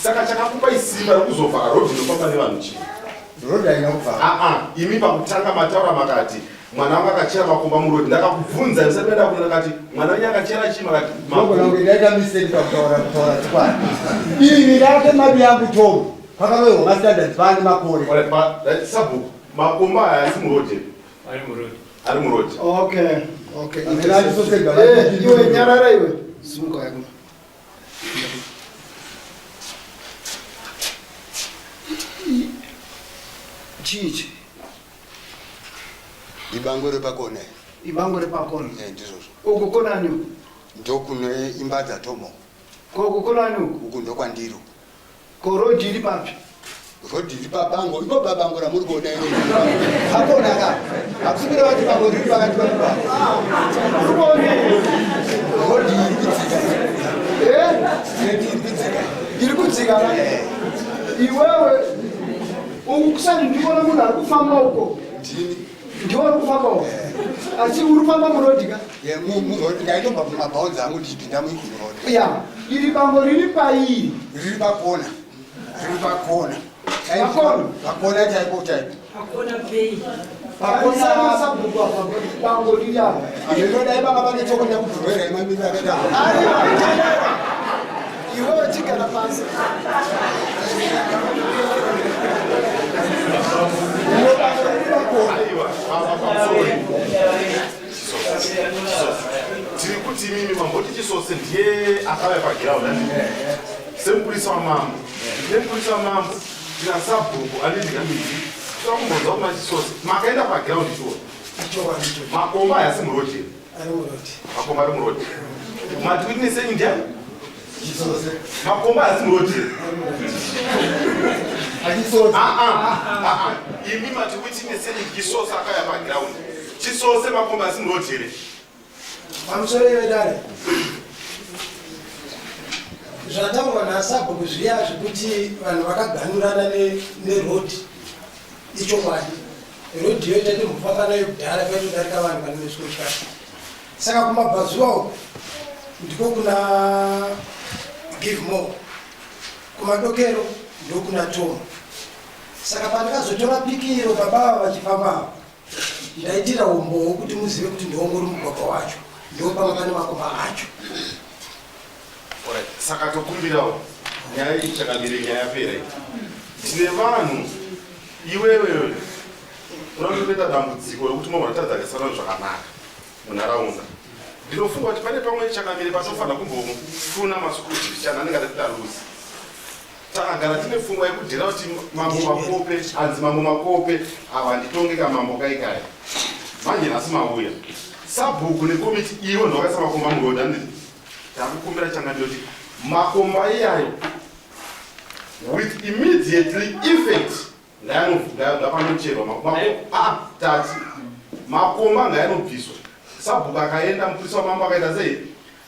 Saka chakakupai simba rekuzovhara road inofamba nevanhu chii? Road haina kuvhara. Ah ah, imi pakutanga mataura makati mwana wangu akachera makomba muroad. Ndakakubvunza ndisati ndaenda kuno ndakati mwana wenyu akachera chii makati Ndogona kunge ndaita mistake pakutaura kutaura chokwadi. Ini rake mabi yangu Tom kwakaloiwa mastandards paane makore. Alright, pa sabhuku makomba aya asi muroad. Ari muroad. Ari muroad. Okay. Okay. Amene achisosega Eh, iwe nyarara iwe. Simuka yako. Chii ichi? Ibango repakona. Ibango repakona. Eh, ndizvozvo. Uku kunani uku? Ndokune imba dzatomo. Ko uku kunani uku? Uku ndokwandiro. Ko road iri papi? Road iri pabango, ipo pabango ramuri kuona iro. Hakona ka. Hakusi kureva kuti bango riri pakati pemugwagwa. Uri kuona? Road iri kudzika. Eh? Road iri kudzika. Iri kudzika ka? Eh. Iwewe uku kusati ndikuona munhu ari kufamba uko. Ndini. Ndiwe uri kufamba uko. Asi uri kufamba muroad ka? Yeah, muroad ndaitobva kumabhaunzi angu ndichipinda muroad. Ya, iri bango riri pairi. Riri pakona. Riri pakona. Pakona? Pakona chaipo chaipo. Pakona pei? Pakona sabhuku apa bango riri apa. Ndinodai baba pane choko ndakubvurwera imamiri akaita. Iwewe chigara pasi. Aiwa, baba pamusoro. Tiri kuti imimi mamboti Chisose ndiye akauya pagiraundi handiti? Semupurisa wamambo. Tine mupurisa wamambo, tina sabhuku anditi kamidzi. Toda kumbonzwa kuma Chisose. Makaenda pagiraundi shuwa. Makomba aya asi muroad here? Makomba ari muroad. Mati witness enyu ndiani? Makomba aya asi muroad here? Ah ah ah ah. Imi mati witness enyu Chisose akauya pagiraundi. Chisose makomba asi muroad here? Pamusoro vedare zvataurwa nasabhuku zviya zvekuti vanhu vakaganurana neroad ichokwadi road iyo taitombofamba nayo kudhara paitodarika vanhu vane mesikotyasi saka kumabvazuva uku ndiko kuna give more kumadokero ndokuna tom saka pandakazotora piki iro baba ava vachifamba Ndaitira umbowo kuti muzive kuti ndiongori mugwagwa wacho ndopanga pane makomba acho. Alright, saka tokumbirawo nyaya iyi chakamire nyaya yapera iyi. Tine vanhu iwewe unotoita dambudziko rekuti munhu atadza kuisana zvakanaka munharaunda. Ndinofunga kuti pane pamwe chakamire patofanira kumbofuna masukuru chana anenge atikuda luzi. Takagara tine pfungwa yekudhira kuti mambo Makope hanzi mambo Makope ava handitonge kamambo kai kai. Manje nhasi mauya. Sabhuku nekomiti ivo ndovakaisa makomba muroad handiti? Takukumbira changamire kuti makomba iyayo with immediately effect ngapanocherwa ah, tati makomba ngayanobviswa sabhuku akaenda mupurisa wamambo akaita sei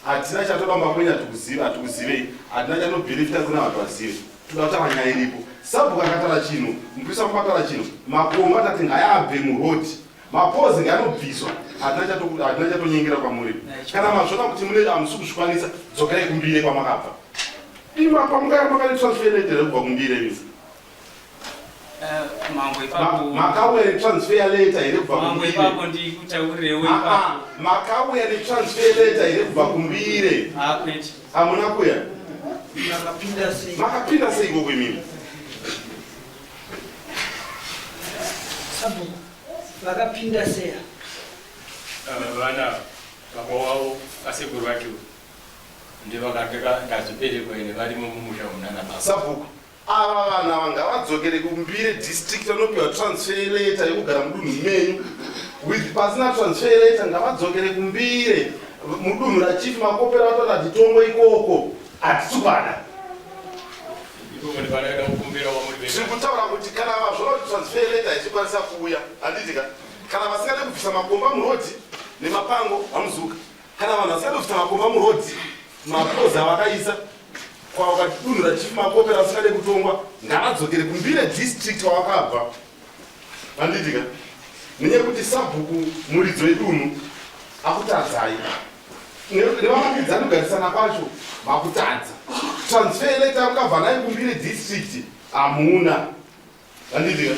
hatina chatoda makwenya hatikuzive hatikuzivei hatina chanobhirifita kuna vanhu vazive toda kutaura nyaya iripo sabhuku akatara chinhu mupurisa wamambo atara chinhu makomba tati ngayabve muroad mapozi ngayanobviswa hatina chatonyengera kwamuri kana mazvona kuti mune hamusi kuzvikwanisa dzokerai kumbire kwamakabva ima pamukaya makane transfer letter rekubva kumbire imi Makauya netransfer letter here kubva kumbire? Ah, ah, makauya netransfer letter here kubva kumbire? Ah, Hamuna kuya? Makapinda sei? Makapinda sei ikoko imimi? Sabhuku, vakapinda sei? Vana baba wavo asekuru vacho ndevakandakazoberekwa ine varimo mumusha munana baba. Sabhuku, Ava vanhu ava ngavadzokere kuMbire district vanopiwa transfer letter yekugara mudunhu menyu with pasina transfer letter ngavadzokere kuMbire mudunhu rachief Makopera vataura hatitongo ikoko hatisi kuada tiri kutaura kuti kana vazvona kuti transfer letter ichikwanisa kuuya handiti ka kana vasingade kubvisa makomba murodhi nemapango vamuzuka Kana vanhu vasingade kubvisa makomba muroad mapozi avakaisa kwavakadunhura chief makope vasingade kutongwa ngavadzokere kumbire district kwavakabva handiti ka nenyaya yekuti sabhuku muridzo wedunhu akutadzai nevavakidzani kugarisana kwacho makutadza. Transfer letter yakabva nayo kuMbire district hamuna. Handiti ka?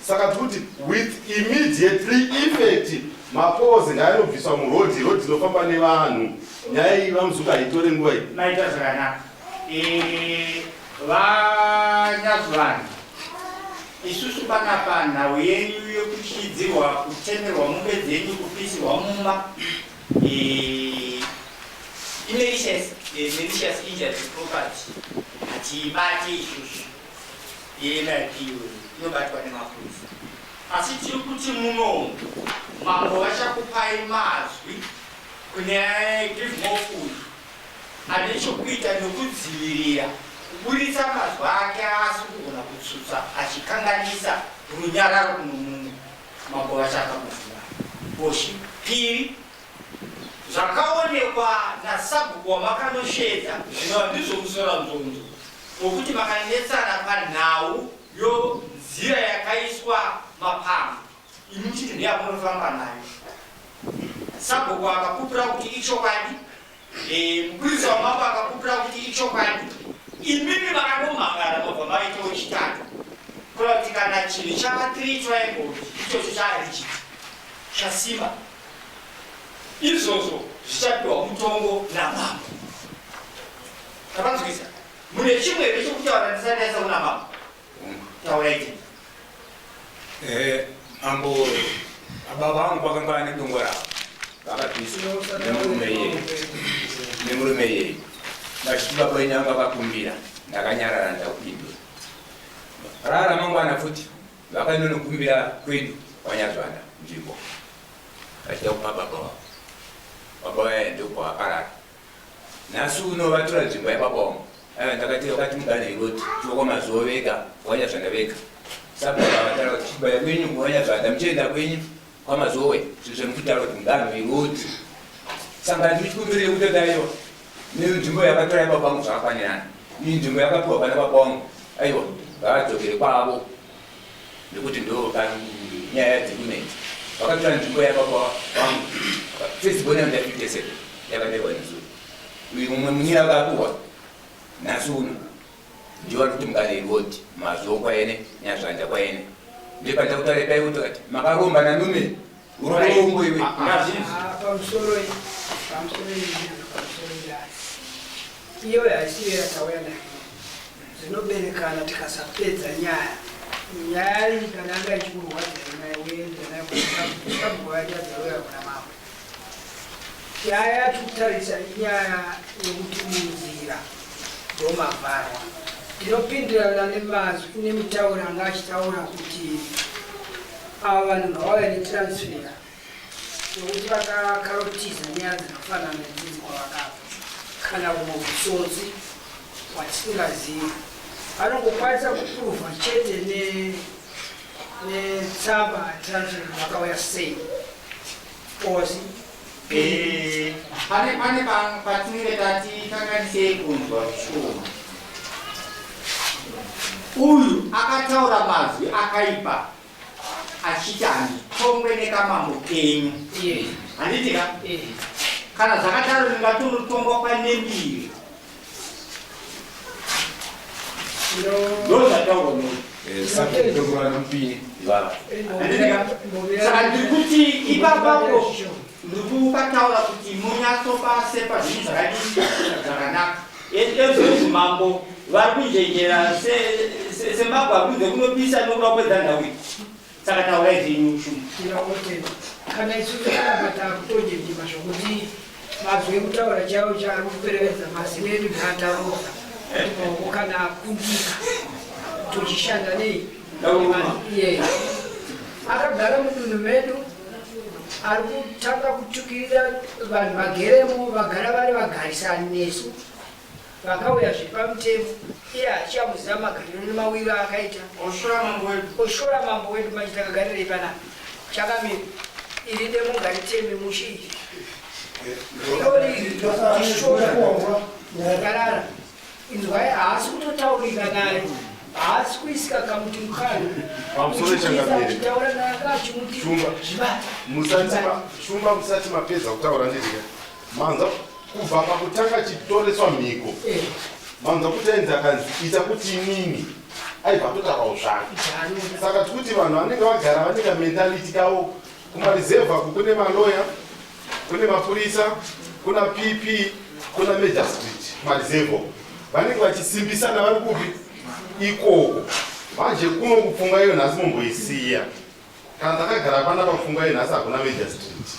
Saka tikuti with immediately effect mapoles ngaanobviswa muroad, road inofamba nevanhu. Nyaya iyi vaMuzuka haitore nguva iyi. Maita zvakanaka. Eh, VaNyazuvana, isusu panapa nhau yenyu yekuchidzirwa kutemerwa mombe dzenyu kupisirwa mumba eh, imalicious eh, malicious injury to property hatiibate isusu yeMIP inobatwa nemapurisa asi tiri kuti muno mambo vachakupai mazwi kune Give More ane chokuita nokudzivirira kuburitsa mazwi ake aasi kugona kutsutsa achikanganisa runyararo kuno mumwe mambo vachapa mazwi boshi piri zvakaonekwa nasabhuku wamakanosvedza zvinova ndizvo musoranzonzo wokuti makanetsana panhau yonzira yakaiswa mapango imi muchiti ndeyamunofamba nayo sabhuku akapupura kuti ichokwadi. Mupurisa wamambo akapupura kuti ichokwadi. Imimi makanomhangara mabva maitawo chitatu kureva kuti kana chinhu chava three triangles ichocho chaarigid chasimba izvozvo zvichapiwa mutongo namambo. Tapanzwisa mune chimwe here chokutaura ndisati ndaisa kuna mambo? Taurai tini. Mambo, baba vangu vakanga vane dongo ravo vakabviswa nemurume iyeye nemurume iyeye vachiti baba venyu anga vakumbira ndakanyarara ndakupindura rara mangwana futi vakanonokumbira kwedu kwanyazvanda nzvimbo vachida kupa baba vavo baba vaya ndokwavakarara Nhasi uno vatora nzvimbo yababa wangu. Aiwa ndakati vakati mugare iroti toko mazuva vega wanyazvanda vega. Saka vatara kuti chibaya kwenyu wanyazvanda muchienda kwenyu kwamazowe zvezvemukutaura kuti mugare iroti. Saka ndichikumbirire kuti aiwa nenzvimbo yakatora yababa wangu zvakafanirana. Iyi nzvimbo yakapiwa pana baba wangu aiwa ngavadzokere kwavo nekuti ndo nyaya dzikunetsa. Vakatora nzvimbo yababa wangu first born yangu ya 57 yakaberwa nezuro uyu mumwe munyira akapuhwa nhasi uno ndiwo ari kuti mukane roti mazuva kwaene nyazvanja kwaene ndepandakutaura ipai kuti kati makaromba nanume urombo iwe. Pamusoro pamusoro pamusoro iyoyo haisiyo yatauya nayo. Zvinoberekana tikasapedza nyaya. Nyaya iyi kana anga ichikurwadza nayo uende nayo sabhuku vachadzauya kuna mambo. Nyaya yatikutarisa inyaya yekuti munzira ndomavharwa. Ndinopindirana nemazwi nemitauro anga achitaura kuti ava vanhu ngavauya netransfer nokuti vakakarotiza nyaya dzakafanana nedzidzi kwavakabva kana humwe utsotsi hwatisingazivi vanongokwanisa kupuruvha chete netsamba transfer vakauya sei ozi. Pane patinenge tati kanganisei kunzwa zvishoma. Uyu akataura mazwi akaipa achiti handitongwe nekamambo kenyu, handiti ka? Kana zvakadaro ndingatonotongwa kwaNembiri. Ndo zvataurwa noyu. Saka ndiri kuti ipapapo ndiri kupataura kuti munyatsopasepa zvinhu zvakadii zvakanaka. Ezvezvi mambo vari kunjenjera semagwa kunze kunopisa nokuda kupedza nhau iyi. Saka taurai zvenyu Shumba. Tinokotenda. Kana isu takaramba takutonjenjema zvokuti mazwi ekutaura chaiwo chaari kuperevedza mazino edu nhaataroza maoko kana akundika tochishanda nei iye akagara mudunhu medu ari kutanga kutukirira vanhu vageremo vagara vari vagarisani nesu vakauya zviri pamutemo iye achiamuziva magariro nemawiro aakaita oshora mambo wedu. Oshora mambo wedu. Manje takagarirei panapa chakamira iri demo ngariteme mushe iri irori tishora karara inzwai haasi kutotaurika naye haasi kuisika kamuti mukana. Pamusoro changamire. Achitaura naye anga achimuti Shumba. zvibata. Shumba, musati mapedza kutaura ndidika manza kubva pakutanga chitoreswa mhiko. Manzwa kuti ainzi akanzi ita kuti inini aibva atotaurawo zvake. Saka tikuti vanhu vanenge vagara vane kamentality kavo kumareserve ako kune maloya, kune mapurisa, kuna PP, kuna magistrate kumareserve uko. Vanenge vachisimbisana vari kupi ikoko. Manje kuno kupfunga iyo nhasi momboisiya. Kana takagara panapa pfungwa yenhasi hakuna magistrate.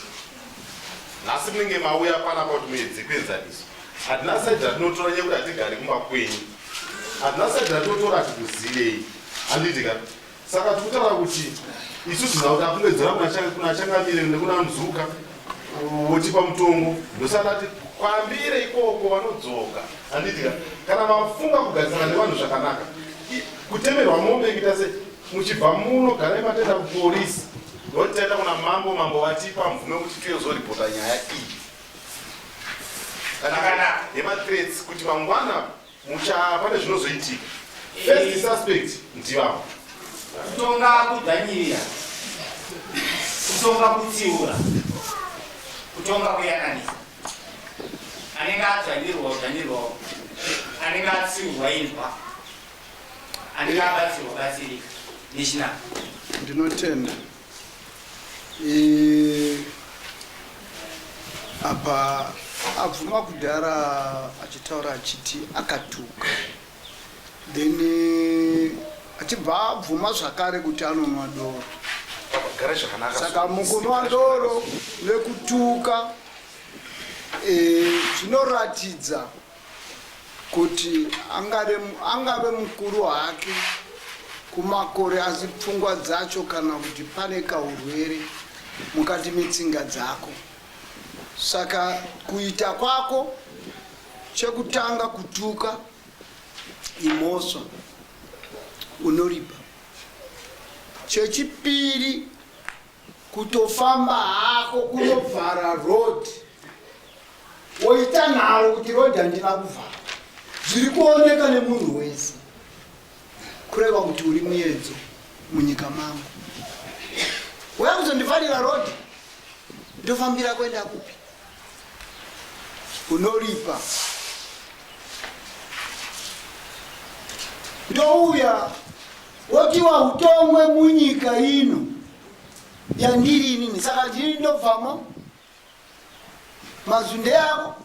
Nhasi munenge mauya panapa kuti muedze kuenzaniso. Hatina side ratinotora nyaya yekuti hatigari kumba kwenyu. Hatina side ratinotora hatikuzivei. Handiti ka? Saka tikutaura kuti isusu nhau takungedzera kuna Changamire nekuna Mzuka votipa mutongo ndosaka tati kwambire ikoko vanodzoka. Handiti ka? Kana mafunga kugarisana nevanhu zvakanaka kutemerwa mombe kuita sei Muchibva muno garai matenda kupolice not taenda kuna mambo mambo vatipa mvumo yekuti tuyozoripota nyaya iyi kana kana yemathreats kuti mangwana mucha pane zvinozoitika first suspect ndivavo Kutonga kudzvanyirira, kutonga kutsiura, kutonga kuyananisa. Anenge adzvanyirwa udzvanyirwawo, anenge atsiurwa inzwa. Anenge abatsirwa batsirika nechinaka. Ndinotenda. E, apa abvuma kudhara achitaura achiti akatuka then eh, achibva abvuma zvakare kuti anonwa doro saka mukunwa doro nekutuka eh, zvinoratidza kuti angave mukuru hake kumakore asi pfungwa dzacho kana kuti pane kaurwere mukati metsinga dzako saka kuita kwako chekutanga kutuka imhosva unoripa chechipiri Kutofamba hako kunovhara road woita nharo kuti road handina kuvhara zviri kuoneka nemunhu wese kureva kuti uri muyedzo munyika mangu uya kuzondivharira road ndofambira kuenda kupi unoripa ndouya wotiwa utongwe munyika ino yandiri inini saka ndini ndobvamo mazwi ndeyako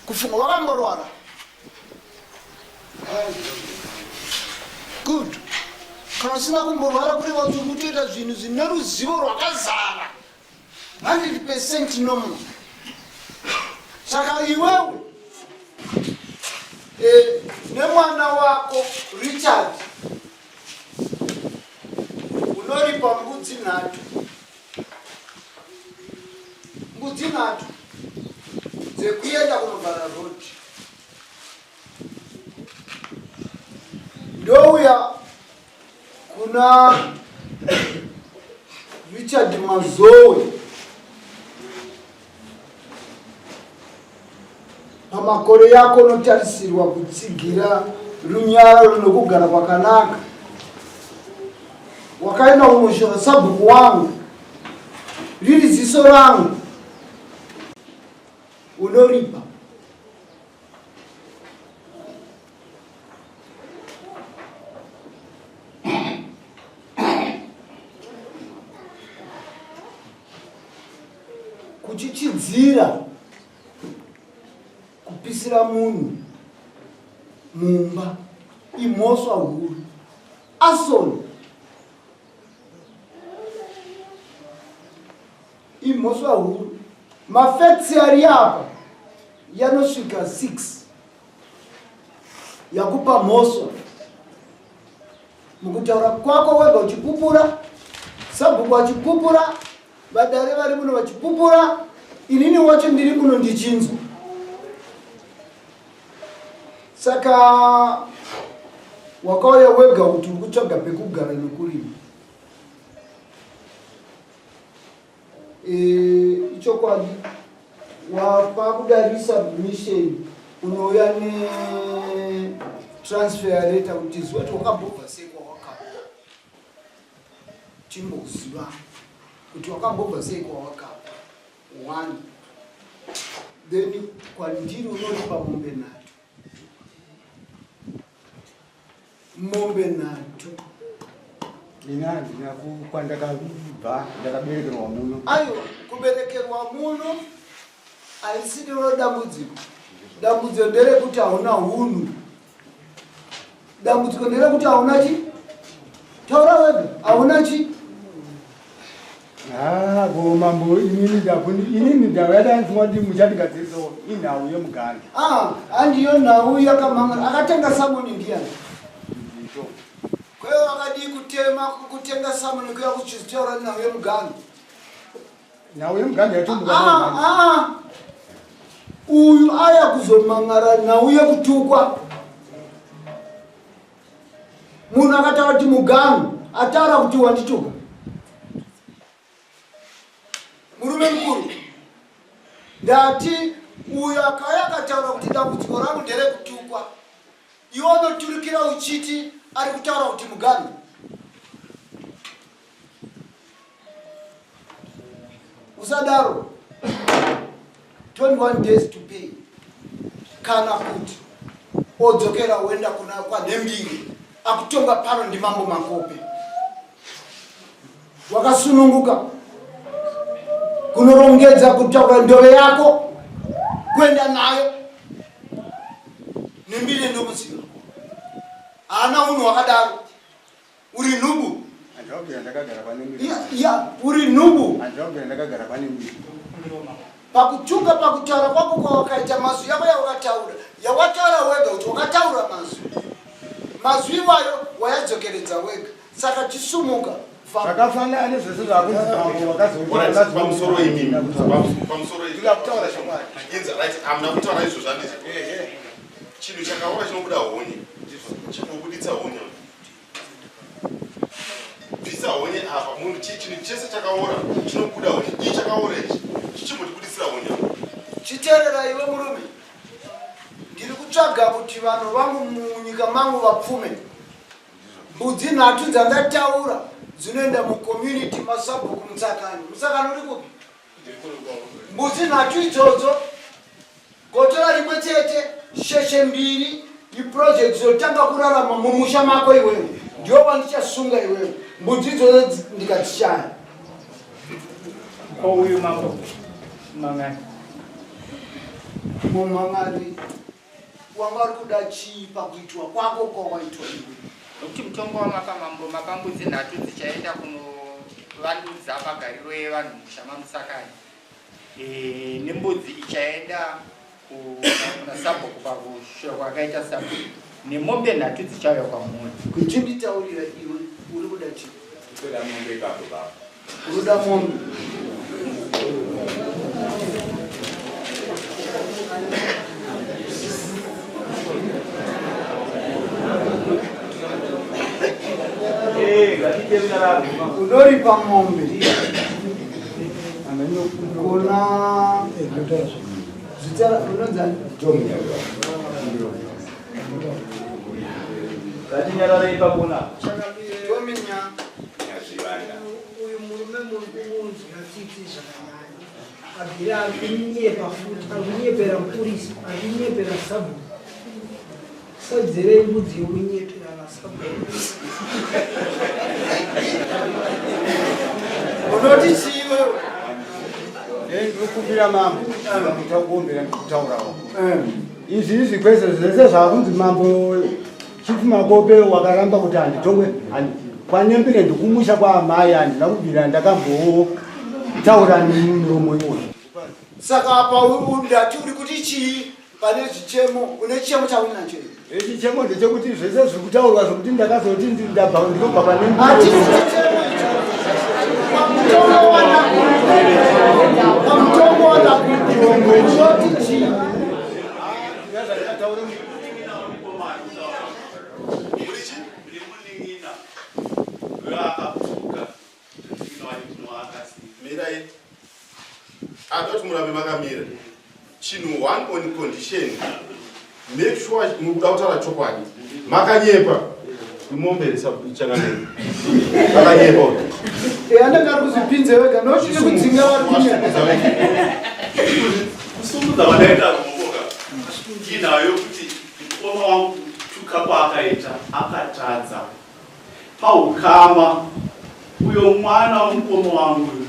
kufunga wakamborwara good kana usina kumborwara kureva kuti uri kutoita zvinhu zvine ruzivo rwakazara 100 percent normal saka iwewe e, nemwana wako richard unoripa mbudzi nhatu mbudzi nhatu dzekuenda kunovhara road ndouya kuna Richard Mazowe pamakore yako unotarisirwa kutsigira runyararo nokugara kwakanaka wakaenda kunoshora sabhuku wangu riri ziso rangu unoripa Kuchichidzira kupisira munhu mumba imhosva huru. Arson imhosva huru. Mafacts ari apa yanosvika 6 yakupa mhosva mukutaura kwako wega uchipupura sabhuku achipupura vadare vari muno vachipupura inini wacho ndiri muno ndichinzwa saka wakauya wega kuti uri kutsvaga pekugara nekurima E, ichokwadi wapa kudarisa mission unouya netransfer letter kuti ziva kuti wakambobva sei kwawakabva timboziva kuti wakambobva sei kwawakabva one then kwandiri unoripa mombe nhatu. Mombe nhatu. Ini handina kwandakabva, ndakaberekerwa muno. Aiwa, kuberekerwa muno haisiriro dambudziko. Dambudziko nderekuti hauna hunhu. Dambudziko nderekuti hauna chi? Taura wega, hauna chi? Ah, ko mambo inini ndakuni inini ndauya ndanzwa kuti muchandigadzirisawo inhau yemuganda. Ah, handiyo nhau yakamhangara. Akatenga samoni ndiyani? Ndito. Kweyo wakadii kutema kutenga samoni kuya kuchizitaura nhau yemuganda? Nhau yemuganda yatombuka. Ah, ah. Uyu aya kuzomangara nhau yekutukwa. Munhu akataura kuti muganhu ataura kuti wandituka. Murume mukuru ndati uyu akauya akataura kuti dambudziko rangu nderekutukwa, iwe unoturikira uchiti ari kutaura kuti muganhu. Usadaro. 21 days to pay kana kuti odzokera woenda kuna kwanhembiri akutonga pano ndimambo Makope. Wakasununguka kunorongedza kutaura ndove yako kuenda nayo nembiri ndomuziva haana unhu hwakadaro. Uri nhubu. Ya, uri nhubu. Pakutuka pakutaura kwako kwawakaita mazwi yako yawakataura yawataura wega kuti wakataura mazwi mazwi iwayo wayadzokeredza wega saka chisumuka Zvakafanana nezvese zvakunzi mambo vakazopamusoro imimi pamusoro kutaura chokwadi. Inza right amna kutaura izvo zvandizvo. Chinhu chakaora chinobuda honye. Chinobuditsa honye. Bvisa honye apa munhu chinhu chese chakaora chinobuda honye. Chii chakaora ichi? Chichimbotibuditsira honye. Chiteerera iwe murume. Ndiri kutsvaga kuti vanhu vangu munyika mangu vapfume. Mbudzi nhatu dzandataura dzinoenda mucommunity masabhuku Mutsakani. Mutsakani uri kupi? Mbudzi nhatu idzodzo gotora rimwe chete sheshe mbiri iproject dzotanga kurarama mumusha mako iwewe ndiwo wandichasunga iwewe mbudzi idzodzo ndikadzishaya. Ko uyu mambo mangani? Mumangani wanga uri kuda chii pakuitwa kwako kwawaitwa iwe? Nokuti mutongo wamapa mambo mapa mbudzi nhatu dzichaenda kunovandudza magariro evanhu mumusha maMusakani e, nembudzi ichaenda kuna sabhuku pakusvika kwakaita sabhuku nemombe nhatu dzichauya kwamuri. Kuchinditaurira iwe uri kuda chii? Kuda mombe ipapo baba. Kuda mombe. Unoripa mombe kuna zita unonzani? Ngatinyararei pakuna. Tominya. Uyu murume muri kumunzwira tsitsi zvakanyanya. Abvira ari kunyepa futi, ari kunyepera mupurisa, ari kunyepera sabhuku. Sadzerei mbudzi yokunyepera vasabhuku. Unoti chii iwewe? Ndinokumbira mambo mutakuombera ndikutaurawo. Izvi izvi kwese zvese zvakunzi mambo Chief Makope wakaramba kuti handitongwe kwaNyembere ndikumusha kwaamai handina kubvira ndakambotaura nemuromo iwoyo. Saka apa ndati uri kuti chii pane zvichemo une chichemo chauinacho here? Chichemo ndechekuti zvese zviri kutaurwa zvekuti ndakazoti ndabva ndinobva pane Hatisi chichemo icho. Pamutongo pamutongo wanakutongo unoti chii? Mirai. Adoti murambe makamira. Chinhu one on condition. Make sure mukuda kutaura chokwadi. Makanyepa. Imombe changamire. Makanyepa. Eya ndanga ari kuzvipinze wega nochiti kudzinga vari kunyepa. Kusungudza vadaita ruoko ka. Ndinayo kuti mukoma wangu Kutuka kwaakaita akatadza paukama uyo mwana womukoma wangu uyu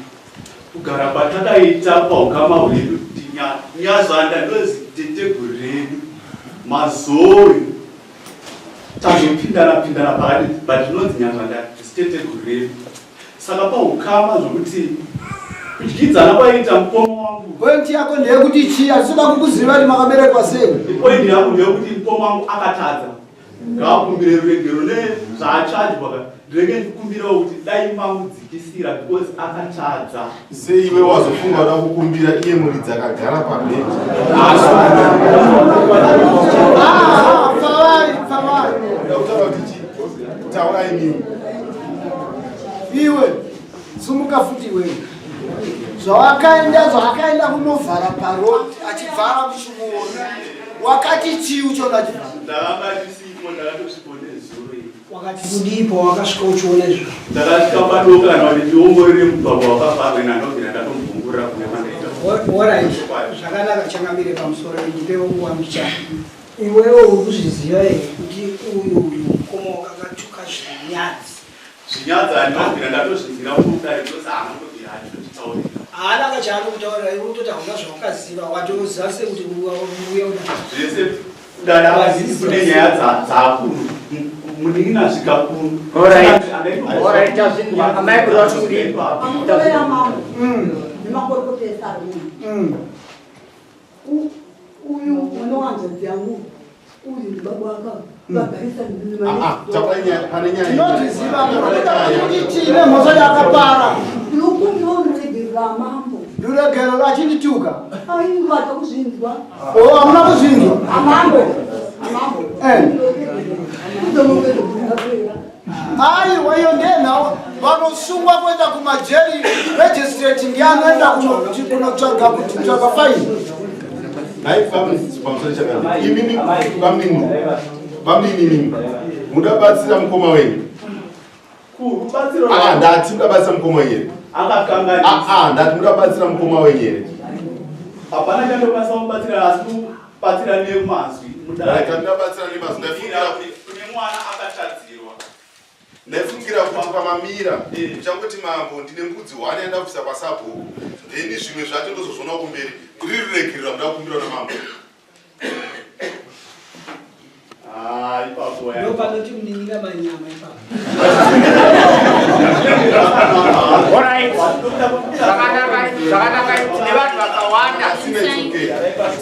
kugara kwatakaita paukama hwedu kuti Nyazvanda ndoziteteguru redu Mazowe tazopindana pindana pakati but zvinonzi Nyazvanda ziteteguru redu saka paukama zvokuti kudyidzana kwaiita mukoma wangu. Point yako ndeyekuti chii? Hatitoda kukuziva kuti makaberekwa sei. Point yangu ndeyekuti mukoma wangu akatadza ngaakumbire ruregero nezvaachajwa ka ndinenge ndikumbirawo kuti dai mamudzikisira because akatadza. Sei iwe wazofunga uda kukumbira iye muridzi akagara pabheji? Ah, pfavari pfavari. Ndakutaura kuti chii? Taurai mimi. Iwe sumuka futi iwewe. Zvawakaenda zvawakaenda kunovhara paroad achivhara muchimuona. Wakati chii uchona achivhara? Ndakanga ndisipo ndakatosviko nezuro iri. Wakati kudii pawakasvika uchiona izvozvo? Ndakasvika padoka kana kuti ndiongorore mugwagwa wakavharwa nandobvira ndatomubvungurira kune kwandaita. Orit, zvakanaka changamire pamusoro ndipewo nguva mbichana. Iwewe uri kuzviziva here kuti uyu uyu mukoma wakakatuka zvinyadzi? Zvinyadzi handinobvira ndatozvinzwira kudare because haana kutobvira achitotitaurira. Haana kachaanokutaurira iwe utoti hauna zvawakaziva watoziva sei kuti uya uda. Zvese kudare akazivi kune nyaya dzaakuru munin'ina asvika kuno. Alright. Alright, tazvinzwa. Amai kuda kuti kudii? Pamusoro yamambo nemakorokotesa ari muno. Uyu mwana wanzvadzi yangu uyu ndibaba waka vagarisa Tinozviziva kuti tine mhosva yakapara. Ndinokumbirawo ruregerero amambo. Ruregerero achindituka. Aiwa takuzvinzwa. Oh, hamuna kuzvinzwa. Amambo. Amambo. Eh. Aiwa iyo ndiye nhau vanosungwa kuenda kumajeri magistrate ndiye anoenda kunotsvaga kuti tsvaga faini. Nhai pamusoro chakadii? Imimi bamnini. Bamnini imimi. Muda batsira mukoma wenyu. Kubatsira Ah, ndati muda batsira mukoma wenyu here? Akakanganisa. Ah, ah, ndati muda batsira mukoma wenyu here? Hapana chandokwanisa kumubatsira asi kubatsira nemazwi. Right, muda batsira nemazwi. Ndafungira kune mwana akatadzirwa. Ndaifungira kuti pamamira uchangoti mambo ndine mbudzi hwani yandabvisa kwasabhuku then zvimwe zvacho ndozozviona kumberi riri ruregerero ramuda kukumbirwa namambo. Ah, ipapo ya. Ndopanoti munin'ina manyama ipapo. Alright. Zvakanaka, zvakanaka. Tine vanhu vakawanda. It's okay.